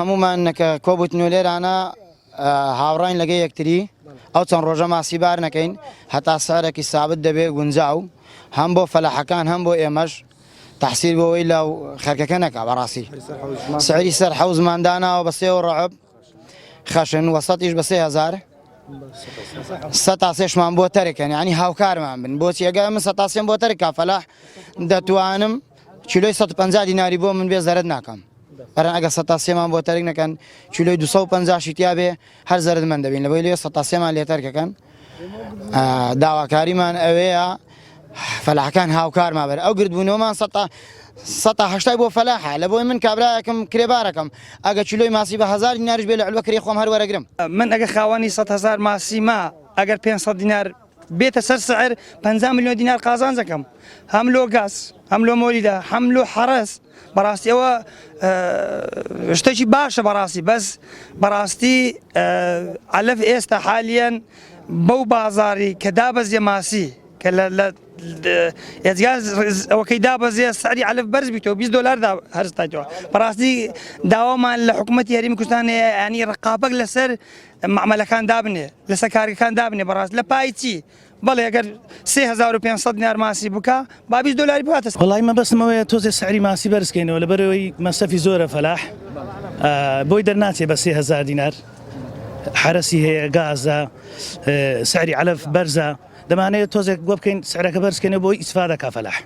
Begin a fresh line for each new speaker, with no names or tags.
هەموومان کە کۆبووتنەوە لێرانە هاوڕاین لەگە یەکتری ئەو چەند ڕۆژە ماسی بار نەکەین هەتا سعرێکی سابت دەبێت گونجاو هەم بۆ فەلاحەکان هەم بۆ ئێمەش تەحسیر بۆ ئەوەی لە خەرکەکە نەکا بەڕاستی سعری سەر حەوزمان داناوە بە سێ و ڕەعب خەشن وەسەتیش بە 3000 سەتا سێشمان بۆ تەرکەن ینی هاوکارمان بن بۆچی ئەگە من سەتا سێم بۆ تەرکا فەلاح دەتوانم کیلۆی 150 دیناری بۆ من بێ زەرد ناکەم ئەرە ئەگە سەتا سێمان بۆ تەرک نەکەن کیلۆی 250 شی تیا بێ هەر زەرەدمەند دەبین لەبەی لێ سەتا سێمان لێ تەرکەکەن داواکاریمان ئەوەیە فەلاحەکان هاوکارما بەر ئەو گردبوونەوەمان سەتا سەتا هەشتای بۆ فەلاحە لە بۆی من کابراەکەم کرێبارەکەم ئەگە کیلۆی ماسی بە هزار دیناریش بێ لە علوە کرێ خۆم هەر وەرەگرم.
من ئەگە خاوەنی 100 هەزار ماسی ما ئەگەر 500 دینار بێتە سەر سعر 50 ملیۆن دینار قازانج دەکەم هەم لۆ گاز هەم لۆ مۆلیدە هەم لۆ حەرەس بەڕاستی ئەوە شتێکی باشە بەڕاستی بەس بەڕاستی عەلەف ئێستا حالیەن بەو بازاری کە دابەزیە ماسی کە لە ئێجگار ئەوەکەی دابەزیە سعری عەلف بەرز بیتەوە 20 دلار دا هەرستایتەوە بەڕاستی داوامان لە حکوومەتی هەرێمی کوردستان ینی ڕقابەک لەسەر معمەلەکان دابنێ لەسەر کارگەکان دابنێ بەڕاست لە پای چی بەڵێ ئەگەر 3500 دینار ماسی بکا با 20 دلاری بکاتە
وەڵی مەبەستم ئەوەیە تۆزێ سعری ماسی بەرز کەینەوە لەبەرئەوەی مەسرەفی زۆرە فەلاح بۆی دەرناچێ بە 3000 دینار حەرەسی هەیە گازە سعری عەلەف بەرزە دەمانەوێت تۆزێک گۆ بکەین سعرەکە بەرز کەینەوە بۆی ئیسفادە کا فەلاح.